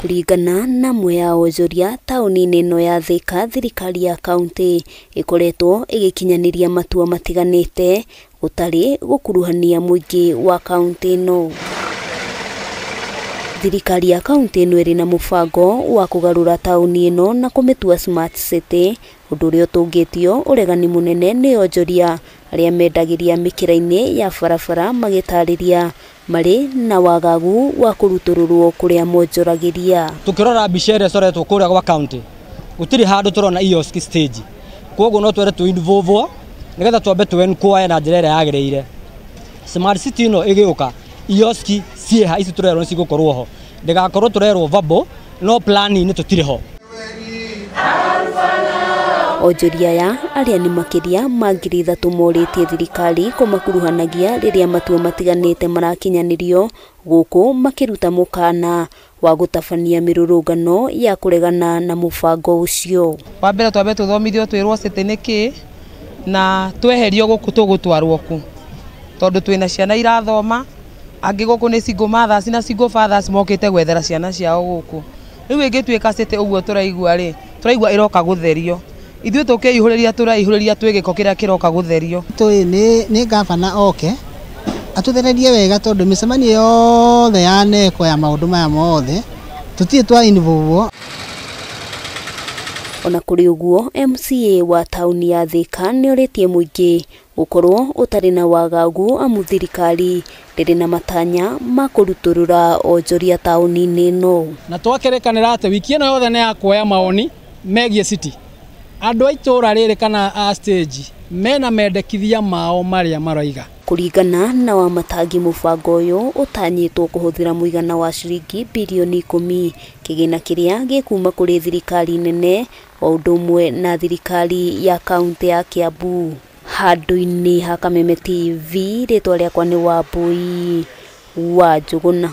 Kũringana na amwe a onjoria taũni-inĩ ĩno ya Thika, thirikari ya kaunti ĩkoretwo ĩgĩkinyanĩria matua matiganĩte gũtarĩ gũkuruhania mũingĩ wa kaunti ĩno. Thirikari ya kaunti ĩno ĩrĩ na mũbango wa kũgarũra taũni ĩno na kũmĩtua smart city, ũndũ ũrĩa ũtũngĩtio ũregani mũnene nĩ onjoria arĩa mendagĩria mĩkĩra-inĩ ya barabara magĩtarĩria marĩ na wagagu wa kũrutũrũrwo kũrĩa monjoragĩria. Tukirora mbica ĩrĩa ĩcoretwo kũrĩa gwa county gũtirĩ handũ tũrona kiosk stage, koguo no twere tũ involve nĩgetha twambe tũ enquire na njĩra ĩrĩa yagĩrĩire. Smart city ĩno ĩgĩũka kiosk ciĩha ici tũrerwo nĩ cigũkorwo ho, ndĩgakorwo tũrerwo verbal no plan-inĩ tũtirĩ ho. Onjoria aya arĩa nĩ makĩria ma 3,000 morĩtie thirikari kũmakuruhanagia rĩrĩa matua matiganĩte marakinyanĩrio gũkũ makĩruta mũkana wa gũtabania mĩrũrũngano ya kũregana na mũbango ũcio. Wa mbere twambe tũthomithio twĩrwo city nĩ kĩ na tweherio gũkũ tũgũtwarwo kũ, tondũ twĩna ciana irathoma angĩ gũkũ nĩ single mothers na single fathers mokĩte gwethera ciana ciao gũkũ. Rĩu ĩngĩtuĩka city ũguo tũraigua rĩ, tũraigua ĩroka gũtherio, ithuĩ tũkĩihũrĩria tũraihũrĩria twĩ gĩko kĩrĩa kĩroka gũtherio. Tũĩ nĩ gavana oke atũthererie wega, tondũ mĩcemanio yothe ya neko ya maũndũ maya mothe tũtirĩ twa involve. Ona kũrĩ ũguo, MCA wa taũni ya Thika nĩorĩtie mũingĩ gũkorwo ũtarĩ na wagagu amu thirikari ndĩrĩ na matanya ma kũrutũrũra onjoria taũni-inĩ ĩno. Na twakĩrĩkanĩra atĩ wiki ĩno yothe nĩ ya kuoya maoni megiĩ city. Andũ a itũũra rĩrĩ kana a stage mena mendekithia mao marĩa maroiga. Kũringana na Wamatangi, mũbango ũyũ ũtanyĩtwo kũhũthĩra mũigana wa ciringi birioni 10, kĩgĩna kĩrĩa gĩkuma kũrĩ thirikari nene o ũndũ ũmwe na thirikari ya kaunti ya Kiambu. Handũ-inĩ ha Kameme TV, rĩtwa rĩakwa nĩ Wambui wa Njũgũna.